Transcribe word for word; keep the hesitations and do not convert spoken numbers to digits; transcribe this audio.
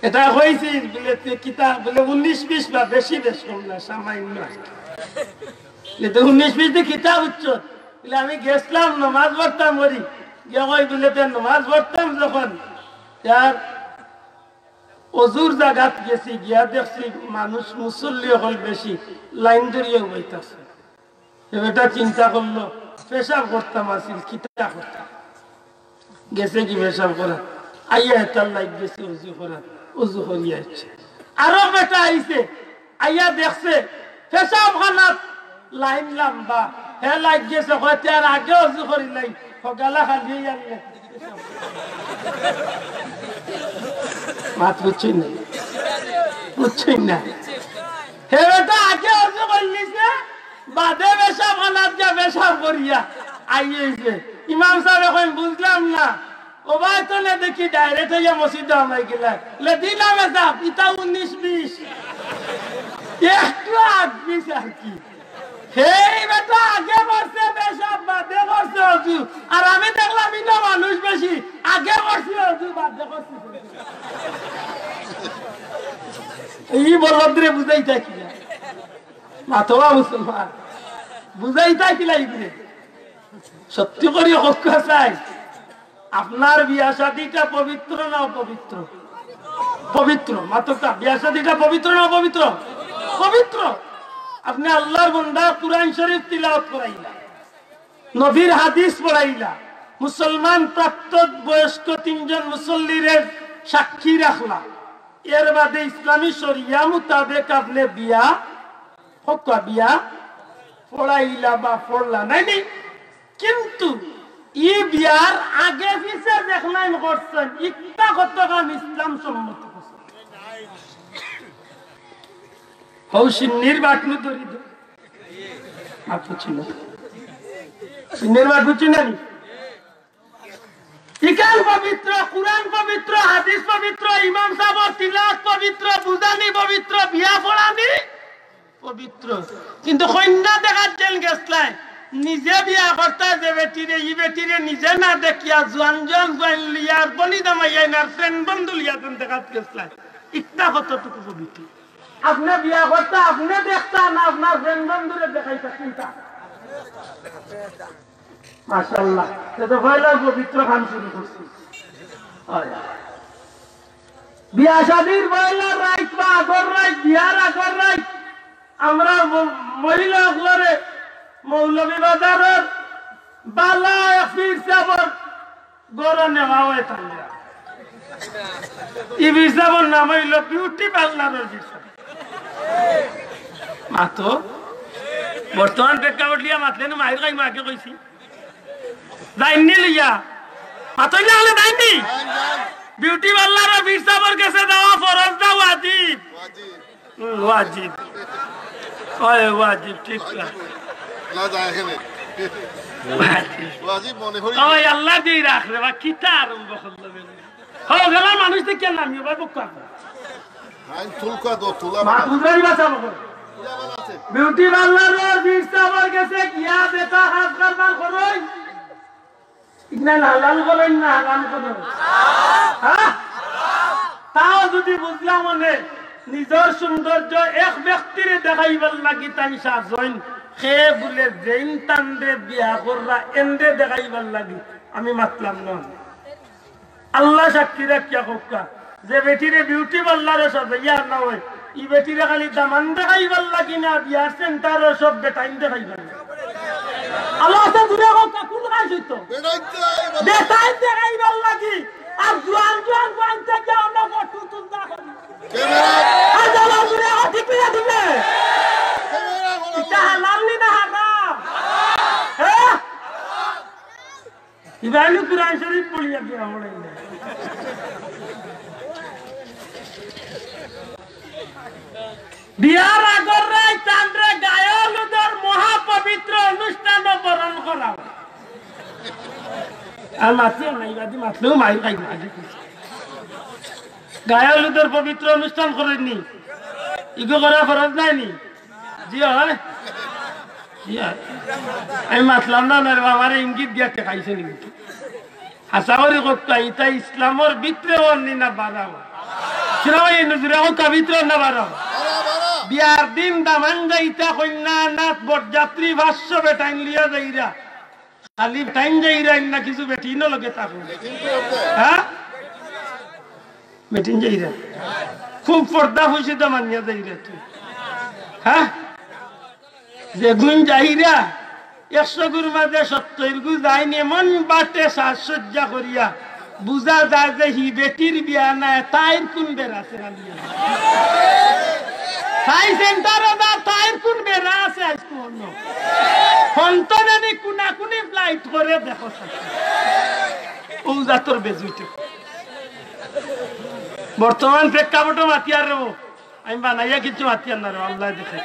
এটা কইছিল বুলে, "তুই কিতা?" বুলে, "উনিশ বিশ বা বেশি বেশ কম না, সামান্য।" বুলে, "তো উনিশ বিশ দি কিতা বুঝছো?" বুলে, "আমি গেছলাম নমাজ পড়তাম করি, গিয়া কই বুলে, তে নমাজ পড়তাম যখন, ইয়ার অজুর জাগাত গেছি, গিয়া দেখছি মানুষ মুসল্লি অকল বেশি, লাইন ধরিয়া উবাইতাছে।" এ বেটা চিন্তা করলো, "পেশাব করতাম আছিল, কিতা করতাম?" গেছে কি পেশাব করা, আইয়া এটার লাইগ গেছে অজু করা, অজু করিয়া আইছে। আরো বেটা আইছে, আইয়া দেখছে পেশাব খানাত লাইন লম্বা, হে লাইগ গেছে, কয়, "তে আর আগে অজু করি লাই, হগালা খালি আনলে।" মাত বুঝছইন না? বুঝছইন না? হে বেটা আগে অজু করিলিছে, বাদে পেশাব খানাত গিয়া পেশাব করিয়া আইয়া অইছে। ইমাম সাবে কইন, "বুঝলাম না, ও ভাই তো না দেখি direct অইয়া মসজিদো হামাই গেলা, লে দিলাম এসাব, ইতা উনিশ বিশ, একটু আট বিশ আর কি।" হেই বেটা আগে করছে পেশাব, বাদে করছে অজু, আর আমি দেখলাম ইনো মানুষ বেশি, আগে করছে অজু, বাদে করছে। ই বলদরে বুঝাইতা কিলা? মাতবা মুসলমান, বুঝাইতা কিলা ইগুরে? সত্যি করি কউক্কা চাই, আপনার বিয়া শাদিটা পবিত্র না অপবিত্র? পবিত্র। মাতউক্কা, বিয়া শাদিটা পবিত্র না অপবিত্র? পবিত্র। আপনে আল্লার বন্দা কুরআন শরিফ তিলাওয়াত করাইলা, নবীর হাদিস পড়াইলা, মুসলমান প্রাপ্ত বয়স্ক তিনজন মুসল্লিরে সাক্ষী রাখলা, এর বাদে ইসলামী শরিয়া মোতাবেক আপনে বিয়া, কউক্কা, বিয়া পড়াইলা বা পড়লা, নায় নি? কিন্তু ই বিয়ার আগে পিছে যেখান করছইন, ইটা কতখান ইসলাম সম্মত করছইন? হউ শিন্নির বাটনু ধরি দে। আর কিছু না। শিন্নির বাট বুঝছইন না নি? ইখান পবিত্র, কুরআন পবিত্র, হাদিস পবিত্র, ইমাম সাবর তিলাওয়াত পবিত্র, বুঝানি পবিত্র, বিয়া পড়ানি পবিত্র। কিন্তু কইন্যা দেখাত যেন গেছলায়, নিজে বিয়া করতা যে বেটিরে, ই বেটিরে নিজে না দেখিয়া জুয়ান জুয়ান জুয়াইন লইয়া আর বনি জামাইয়াইন আর friend বন্ধু লইয়া যেন দেখাত গেছলায়, ইটা কতটুকু পবিত্র? আপনে বিয়া করতা, আপনে দেখতা না আপনার friend বন্ধুরে দেখাইতা, কুনটা? মাশাআল্লাহ, তে তো পয়লা পবিত্র কাম শুরু করছি। অয়। বিয়া শাদির পয়লা রাইত বা আগর রাইত, বিয়ার আগর রাইত, আমরা ম-, মহিলা অকলরে মৌলভীবাজারর বালা এক পীর সাবর ঘরো নেওয়া অয় তানরে। ই পীর সাবর নাম অইলো বিউটি পার্লারর পীর সাব। মাতো, বর্তমান প্রেক্ষাপট লইয়া মাতলে নু মাইর খাইমু, আগে কইছি। যাইননি লইয়া? মাতইন না অইলে যাইননি? বিউটি পার্লারর পীর সাবর গেছে যাওয়া ফরজ না ওয়াজিব? ওয়াজিব। হুম, ওয়াজিব। অয়, ওয়াজিব, ঠিক আছে। না, যায় এখানে। ওয়াজিব। ওয়াজিব মনে করি। অয়, আল্লাহ দিয়া রাখরে বা, কিতা আরম্ভ করলো বেটা? হউ, গেলার মানুষ দেখিয়া নামিও ভাই, বুক কাঁপে। আইন তুলকা দো, তুলা মাত বালা। বুঝানি বাঁচা বকর। তুলা বালা আছে। বিউটি পার্লারর পীর সাবর গেছে গিয়া বেটা হাত কারবার করইন। ইগনাইন হালাল করইন না হারাম করইন? হ্যাঁ? তাও যুদি বুঝলাম মানে, নিজর সৌন্দর্য এক ব্যক্তিরে দেখাইবার লাগি তাইন সাজইন, কে বুলে যেইন তানরে বিয়া কররা এনরে দেখাইবার লাগি, আমি মাতলাম না। আল্লাহ সাক্ষী রাখিয়া কউক্কা, যে বেটিরে বিউটি পার্লারো সাজাইয়া আনা অয়, ই বেটিরে খালি দামান দেখাইবার লাগি না, বিয়ার সেন্টারো সব বেটাইন দেখাইবার লাগি। আল্লাহ আছে, জুরে কউক্কা, কুন কাজ অইতো? বেটাইন দেখাইবার লাগি। আর জুয়ান জুয়ান বইন থাকি আমরা ফটো তুলতা করি। আর জ্বালা জুরে কউক্কা, ঠিক না, ঠিক না? ইটা হালাল নি না হারাম? হ্যাঁ? ইবাইনু কুরআন শরিফ পড়িয়া দিয়া পড়াইন না। বিয়ার আগর রাইত তানরে গায়ে হলুদর মহাপবিত্র অনুষ্ঠানো বরণ করা অয়। আর মাতলেও নাই, বাদি মাতলেও মাইর খাই, মাইর খাই। গায়ে হলুদর পবিত্র অনুষ্ঠান করইন নি, ইগু করা ফরজ নায় নি? জি অয়। জি অয়। আমি মাতলাম না, না রে বাবা, আমারে ইঙ্গিত দিয়া ঠেকাইছে নি? হাছা করি কউক্কা, ইটা ইসলামর ভিতরে অর নি না বারা অর? তোরা ওই নজরে ও কবিত্র না বারো। বিয়ার দিন দামান যাইতা কইন্যা না বরযাত্রী পাঁচশো বেটাইন লিয়া যাইরা। খালি বেটাইন যাইরা না কিছু বেটিনও লগে থাকো। হ্যাঁ? বেটিন যাইরা। খুব পর্দা ফুশিদা মানিয়া যাইরা তুই। হ্যাঁ? যেগুন যাইরা, একশো গুর মাঝে সত্তর গু যাইন এমন বাটে সাজসজ্জা করিয়া, বুঝা যায় যে হি বেটির বিয়া নায়, তাইর কোন বেড়া আছে না বিয়া? তাই সেন্টারো যা, তাইর কোন বেড়া আছে আইজকু অন্য? হন্তনানি কুনাকুনি ফ্লাইট করে দেখো সাথে। ও জাতর বেজুইতে। বর্তমান প্রেক্ষাপটও মাতিয়ার রে, আমি বানাইয়া কিছু মাতিয়ার না রে, আল্লাহ দেখে।